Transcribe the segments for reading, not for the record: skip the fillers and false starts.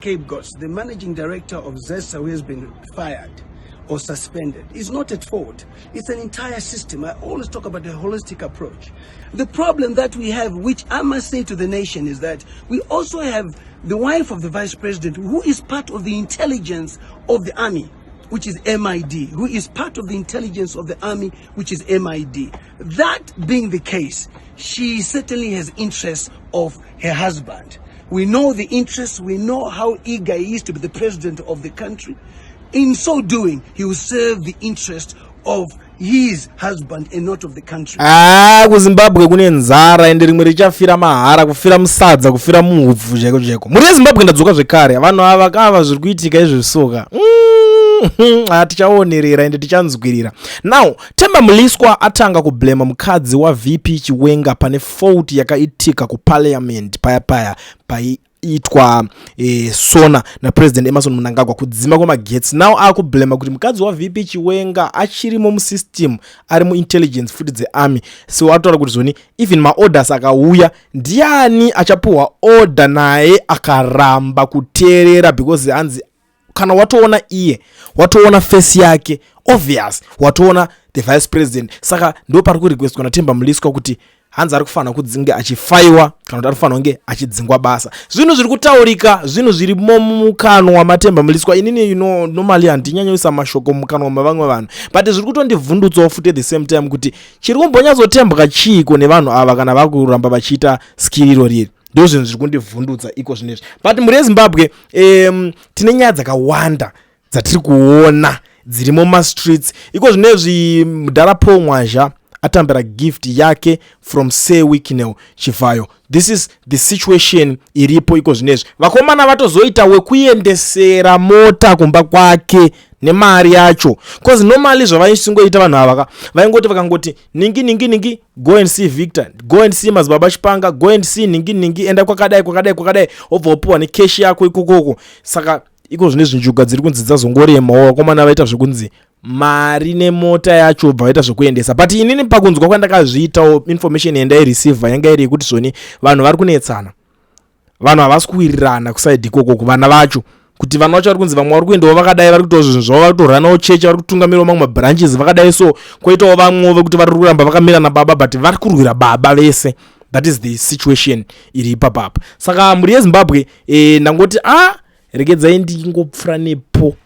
Scapegoats. The managing director of ZESA, who has been fired or suspended, is not at fault. It's an entire system. I always talk about the holistic approach. The problem that we have, which I must say to the nation, is that we also have the wife of the vice president, who is part of the intelligence of the army, which is MID, who is part of the intelligence of the army, which is MID. That being the case, she certainly has interests of her husband. We know the interests, we know how eager he is to be the president of the country. In so doing, he will serve the interest of his husband and not of the country. Ah, kuZimbabwe kune nzara, ende rimwe richafira mahara, kufira musadza, kufira muhupfu chaiko chaiko. Mhuri yeZimbabwe, ndadzoka zvekare. Vanhu ava kava zviri kuitika izvezvisoka, tichaonerera ende tichanzwirira. Now Temba Mliswa atanga kublema mukadzi waVP Chiwenga pane fault yakaitika kuparliament paya paya paiitwa SONA naPresident Emmerson Mnangagwa, kudzima kwemagetsi. Now akublema kuti mukadzi waVP Chiwenga achirimo musystem, ari muintelligence futi dzearmy. So ataura kuti zvoni even maorders akauya, ndiani achapiwa order naye akaramba kuteerera? Because hanzi kana watoona iye, watoona face yake, obvious watoona the vice president. Saka ndo pari kurequestwa naTemba Mliswa kuti hanzi ari kufanira kudzinge achifayiwa kana kuti ari kufanira kunge achidzingwa basa. Zvinhu zviri kutaurika, zvinhu zviri mumukanwa maTemba Mliswa. Inini, normally handinyanyoisa mashoko mumukanwa mavamwe vanhu, but zviri kutondivhundutsawo futi at the same time kuti chiri kumbonyatsotembwa chiiko nevanhu ava kana vakuramba vachiita skiri iro riri. Ndo zvinhu zviri kundivhundutsa iko zvinezvi. But mhuri yeZimbabwe, tine nyaya dzakawanda dzatiri kuona dzirimo mumastreets iko zvinezvi. Mudhara Paul Mwazha atambira gift yake from Sir Wicknell Chivayo. This is the situation iripo iko zvinezvi. Vakomana vatozoita wekuendesera mota kumba kwake nemari yacho, cause normally zvavaisingoita vanhu ava ka, vaingoti vakangoti ningi ningi ningi, go and see Victor, go and see Madzibaba Chipanga, go and see ningi ningi, enda kwakadai kwakadai kwakadai, wobva wapiwa nekeshi yako ikokoko. Saka iko zvinezvi njuga dziri kunzi dzazongoremawo. Vakomana vaita zvekunzi mari nemota yacho bva vaita zvekuendesa. But inini pakunzwa kwandakazviitawo, information yandaireceiva yanga iri yekuti zvoni vanhu vari kunetsana, vanhu havasi kuwirirana kuside ikokoko. Vana vacho, kuti vana vacho vari kunzi vamwe vari kuendawo vakadai, vari kuitawo zvinhu zvavo, vari kutoranawo chechi, vari kutungamirawo mamwe mabranches vakadai. So kwoitawo vamwewo vekuti vari kuramba vakamira nababa, but vari kurwira baba vese. That is the situation iri ipapapa. Saka mhuri yeZimbabwe, ndangoti a regedzai ndingopfuura nepo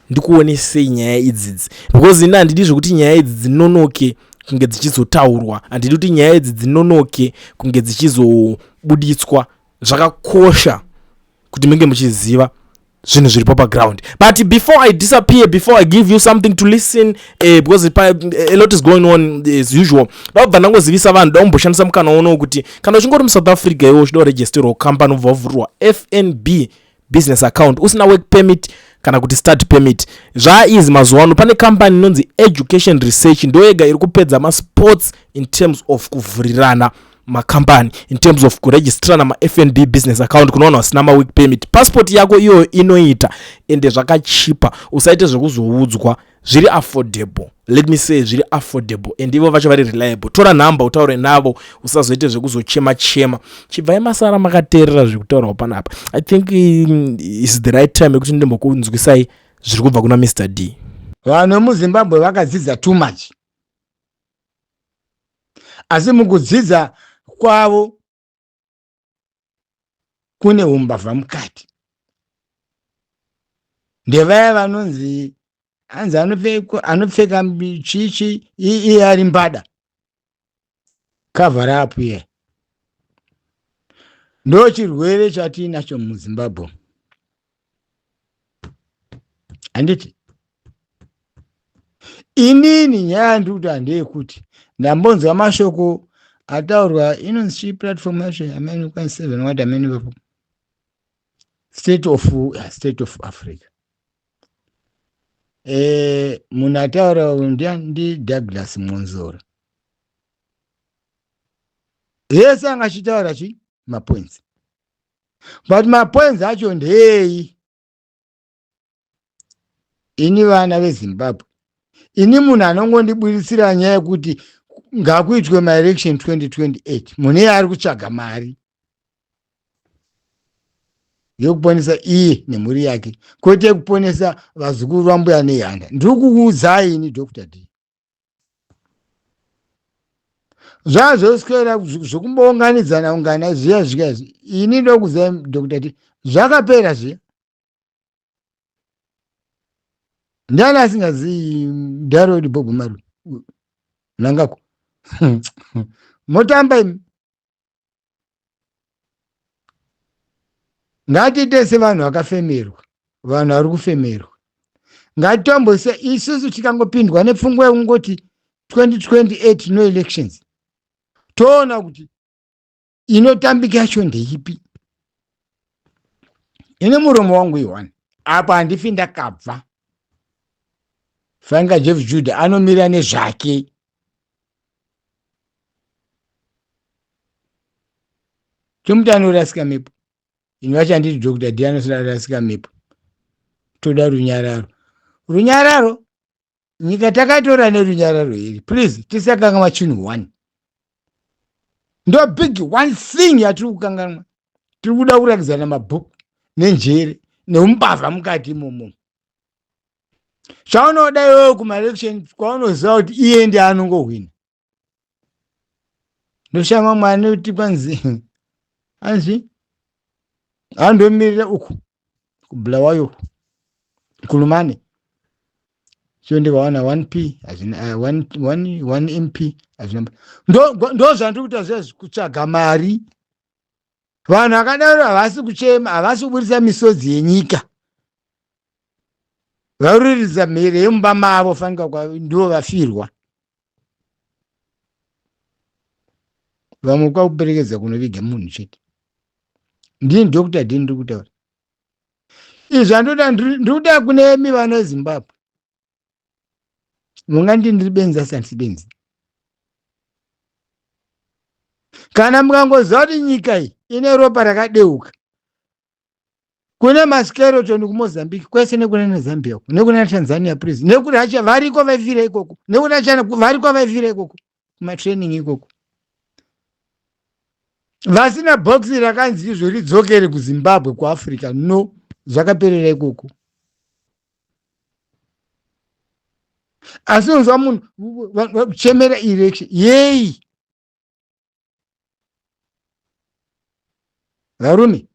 ndikuonesei nyaya idzidzi, because ini handidi zvekuti nyaya idzi dzinonoke kunge dzichizotaurwa, handidi kuti nyaya idzi dzinonoke kunge dzichizobuditswa. Zvakakosha kuti munge muchiziva zvinhu zviripo paground. But before I disappear, before I give you something to listen, because a lot is going on as usual, ndabva ndangozivisa vanhu, dakumboshandisa mukana unowu kuti kana uchingori muSouth Africa iwo uchida kuregisterwa company, ubva wavhurirwa FNB business account usina work permit kana kuti study permit, zvaizi mazuva ano pane kambani inonzi Education Research, ndo yega iri kupedza masports in terms of kuvhurirana makambani, in terms of kuregisterana maFNB business account kuna vanhu vasina mawork permit. Passport yako iyoyo inoita, ende zvakachipa. Usaite zvekuzoudzwa, zviri affordable. Let me say zviri affordable, and ivo vacho vari reliable. Tora nhamba utaure navo, usazoite zvekuzochema chema. Chibvai masara makateerera zviri kutaurwa panapa. I think is the right time yekuti ndimbokunzwisai zviri kubva kuna Mr D. Vanhu vemuZimbabwe vakadzidza too much, asi mukudzidza kwavo kune umbavha mukati. Ndevaya vanonzi hanzi anopfeka chichi, iye ari mbada, cover up iye. Ndo chirwere chatiinacho muZimbabwe, handiti? Inini nyaya ndiri kuti handeyekuti ndambonzwa mashoko ataurwa, inonzi chii platform yacho, amene 7 what, amene papo state of Africa. Munhu ataura ndiDouglas Mwonzora. Yese angachitaura chi mapoints, but mapoints acho ndeyei? Ini vana veZimbabwe, ini munhu anongondibudisira nyaya yekuti ngakuitwe maelection 2028, munhu iye ari kutsvaga mari. Yekuponesa iye nemhuri yake, kwete yekuponesa vazukuru vambuya nehanda. Ndiri kukuudzai ini Dr D. Zvazoswera zvekumbounganidzana ungana zviya zviya izvi, ini ndokuziva Dr D, zvakapera zviya. Ndiani asingazivi mudhara wedu Bob Marley? Nangako motamba imi. Ngatiite sevanhu vakafemerwa, vanhu vari kufemerwa. Ngatitomboise isusu tikangopindwa nepfungwa yekungoti 2028 no elections, toona kuti inotambika yacho ndeipi. Ine muromo wangu iwani apo handifi ndakabva. Fanga Jeff Judah anomira nezvake. Chomuti anorasika mepo. Ini vacho handiti Dr. D anorasika mepo. Toda runyararo. Runyararo nyika takatora nerunyararo here? Please tisakanganwa chinhu one. Ndo big one thing yatiri kukanganwa. Tiri kuda kurakidzana mabhuku nenjere neumbavha mukati imomo. Chaunoda iwewe kumaelection kwaunoziva kuti iye ndiye anongohwina. Ndoshama mwana kuti kwanzi anzi andomirira uku kuBulawayo Kulumane. So ndikawana 1p hazvina 1 mp hazvina. Ndo zvandiri kuita zviya kutsvaga mari. Vanhu vakadaro havasi kuchema, havasi kuburitsa misodzi yenyika. Vauriridza mhere yemumba mavo fanika ndivo vafirwa. Vamwe kwakuperekedza kunoviga munhu chete. Ndini Dr. D ndiri kutaura. Izvi andoda ndiri kuda kune imi vana veZimbabwe. Munganditi ndiri benzi asi handisi benzi. Kana mukangoziva kuti nyika iyi ine ropa rakadeuka, kune maskeleton kuMozambique kwese nekuna neZambia uko nekuna Tanzania please nekuRussia variko vaifira ikoko nekuna China variko vaifira ikoko kumatraining ikoko vasina box rakanzi izvo ridzokere kuZimbabwe kuAfrica no zvakaperera ikoko. Asi unzwa munhu kuchemera election yei? Varume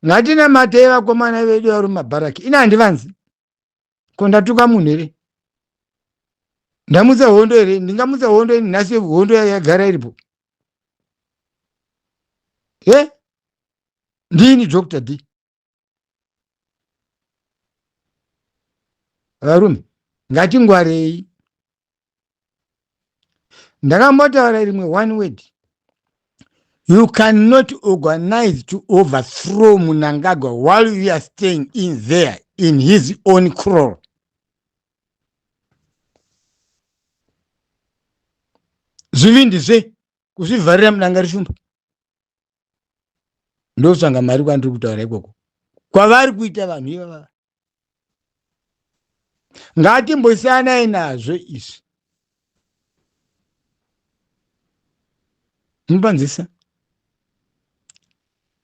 ngatinamatei vakomana vedu vari mumabharaki. Ini handivanzi ko ndatuka munhu here? Ndamutsa hondo here? Ndingamutsa hondo ini nhasi hondo yagara iripo he? Ndini Dr. D. Varume ngatingwarei. Ndakambotaura rimwe one word. You cannot organize to overthrow Mnangagwa while you are staying in there in his own kraal. Zvivindi zve kuzvivharira mudanga reshumba. Ndotsvanga mari kwandiri kutaura ikoko. Kwavari kuita vanhu ivava. Ngatimbosiyanai nazvo izvi. Mupanzisa.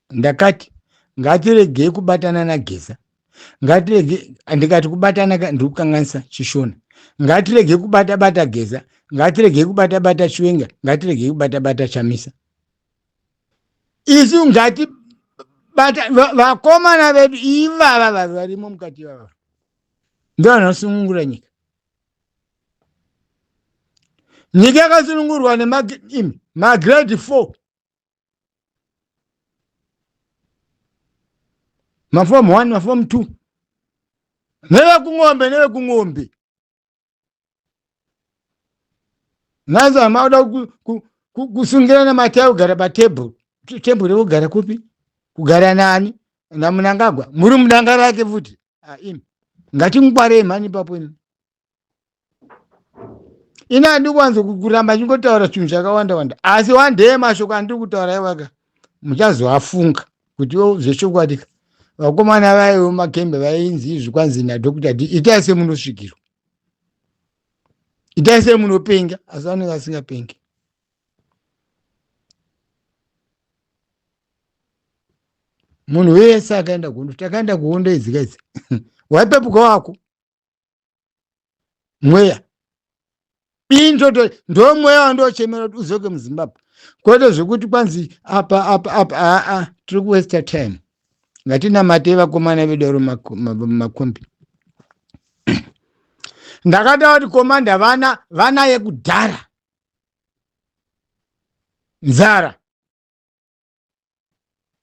Ndakati ngatiregei kubatana naGeza. Ngatirege, ndikati kubatana ndiri kukanganisa chiShona. Ngatiregei kubata bata Geza, ngatiregei kubata bata Chiwenga, ngatiregei kubata bata Chamisa. Isu ngati bata vakomana vedu ivava varimo mukati ivava. Ndo vanosunungura nyika. Nyika yakasunungurwa nemagrade 4. Mafomu 1, mafomu 2. Nevekung'ombe, nevekung'ombe. Nanzi amauda kusungirana matai kugara patebhuru. Tebhuru rekugara kupi? Kugara nani? NaMnangagwa. Muri mudanga rake futi. Ah, imi. Ngatingwarei mhani ipapo imi. Ini handikwanzi kuramba ndichingotaura chinhu chakawanda wanda, asi one day mashoko andiri kutaura iwaka muchazoafunga kuti o zvechokwadi ka vakomana vaivo makembe vainzi izvi kwanzi naDr. D itai semunosvikirwa, itai semunopenga, asi vanenge vasingapengi. Munhu wese akaenda kuhondo, takaenda kuhondo idzi kaidzi, waipepuka wako mweya. Indoto ndo mweya wandochemera kuti uzoke muZimbabwe, kwete zvekuti kwanzi apa apa apa. Aa, tiri kuwaster time. Ngatinamatei vakomana vedu vari mumakombi. Ndakataura kuti komanda vana vana yekudhara nzara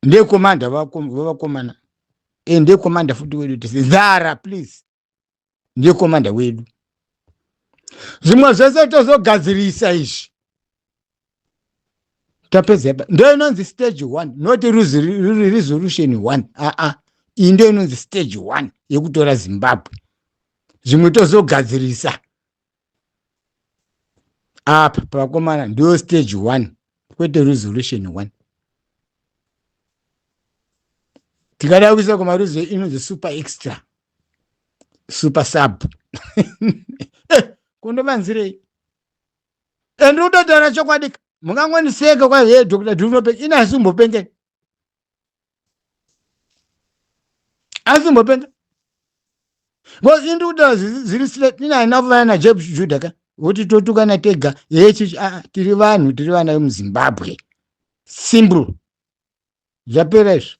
ndiye komanda vevakomana e ndiye komanda futi wedu tese. Nzara please, ndiye komanda wedu. Zvimwe zvese tozogadzirisa izvi tapedza. Ipa ndo inonzi stage one, not resolution one. Aa, iyi ndo inonzi stage one yekutora Zimbabwe. Zvimwe tozogadzirisa apa pavakomana. Ndo stage one, kwete resolution one. Tikada kuisa kumaruzi inonzi super extra super sub. Kundovanzirei? Endi kutotaura chokwadi, mungangondiseka kwa he Dr Dunope ina asimbopengeni, asimbopenga, because indi kutaura zviri straight. Ina haina kuvana naJeb Juda ka kuti totukana tega yechi. Tiri vanhu, tiri vana vemuZimbabwe, simple, zvapera izvo.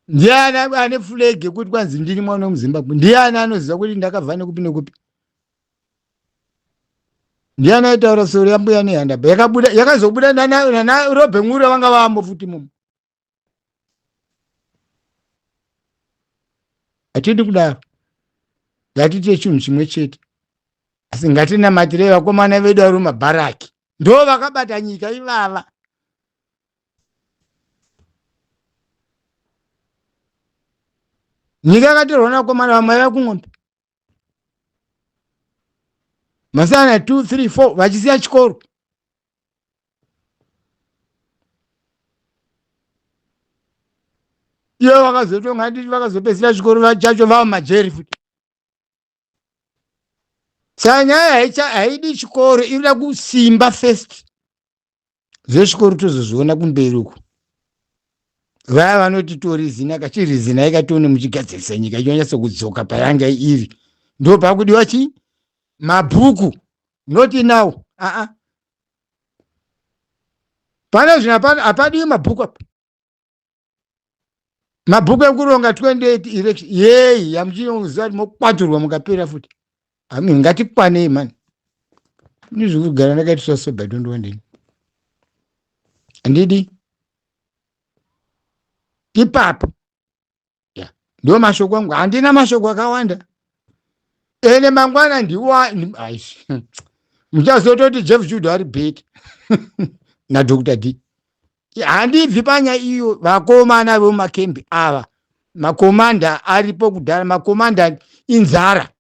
Ndiani ane flag yekuti kwanzi ndiri mwana wemuZimbabwe? Ndiani anoziva kuti ndakabva nekupi nekupi? Ndiani aitaura soro yambuya Nehanda yakabuda, yakazobuda nana Robengura vanga vamo futi mumo? Hatidi kudaro, ngatiite chinhu chimwe chete, asi ngatinamatirei vakomana vedu vari mumabharaki. Ndo vakabata nyika ivava. Nyika yakatorwa navakomana vamwe vaiva kung'ombe masana 2 3 4 vachisiya chikoro. Ivo vakazotonga, handiti vakazopedzisira chikoro chacho vava majeri futi. Saka nyaya haidi chikoro, inoda kusimba first. Zvechikoro tozozviona kumberi uku. Vaya vanoti torizina kachirizina ikatione muchigadzirisa nyika ichonyatso kudzoka payanga iri, ndo pakudiwa chi mabhuku, not now. Aa, pane zvino hapadiwi mabhuku apa. Mabhuku ekuronga 28 election yei yamuchinoziva kuti mokwaturwa mukapera futi? Ami ngatikwanei mani. Ndizvikugara ndakaitiswa sober, don't want it, handidi ipapo. Ya, ndo mashoko angu, handina mashoko akawanda. Ene mangwana ndiwa aish muchazototi Jeff Judo ari beti naDr D. Handibvi panya iyo. Vakomana vemumakembi ava, makomanda aripo kudhara, makomanda inzara.